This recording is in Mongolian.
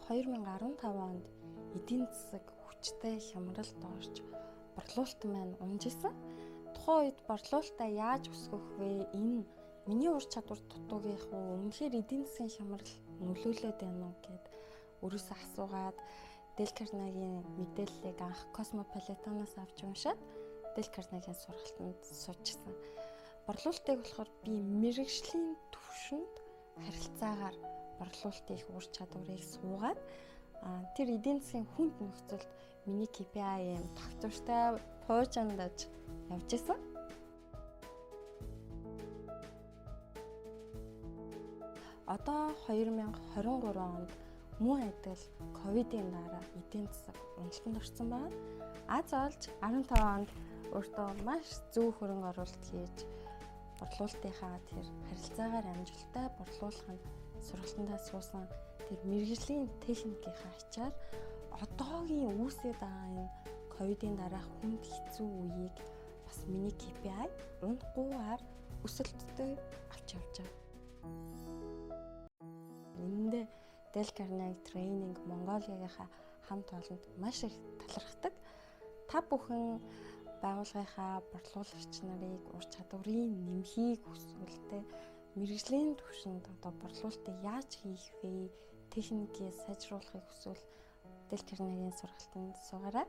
2015 онд эдийн засаг хүчтэй хямралд орж борлуулалт маань унжсэн. Тухайн үед борлуулалтаа яаж өсгөх вэ? Энэ миний ур чадвар дутуугийнх уу? Үнэхээр эдийн засгийн хямрал нөлөөлөд байна уу гэд өөрөөсөө асуугаад Дэл Карнегийн мэдээллийг анх Cosmopolitan-аас авч уншаад Дэл Карнегийн сургалтанд суужсэн. Борлуулалтыг болохоор би мэргэжлийн түвшинд харилцаагаар борлуулалтын их ур чадварыг суугаад тэр эдийн засгийн хүнд нөхцөлд миний KPI юм тогтвортой пуужандаж явж исэн. Одоо 2023 онд мөн адил ковидын дараа эдийн засаг уналтанд орсон байна. Аз олж 15 онд өөртөө маш зөв хөрөнгө оруулалт хийж борлуулалтынхаа тэр харилцаагаар амжилттай борлуулах нь сургалтандаа суусан тэр мэргэжлийн техникийнхаа ачаар одоогийн үүсээд байгаа энэ ковидын дараах хүнд хэцүү үеийг бас миний KPI унахгүйгээр өсөлттэй авч явж байгаа. Энэндээ Dale Carnegie Training Mongolia-гийнхаа хамт олонд маш их талархдаг. Та бүхэн байгууллагынхаа борлуулагч нарыг ур чадварын нэмхийг хүсвэл тэ мэргэжлийн түвшинд одоо борлуулалтыг яаж хийх вэ? Техникээ сайжруулахыг хүсвэл Dale Carnegie-ийн сургалтанд суугаарай.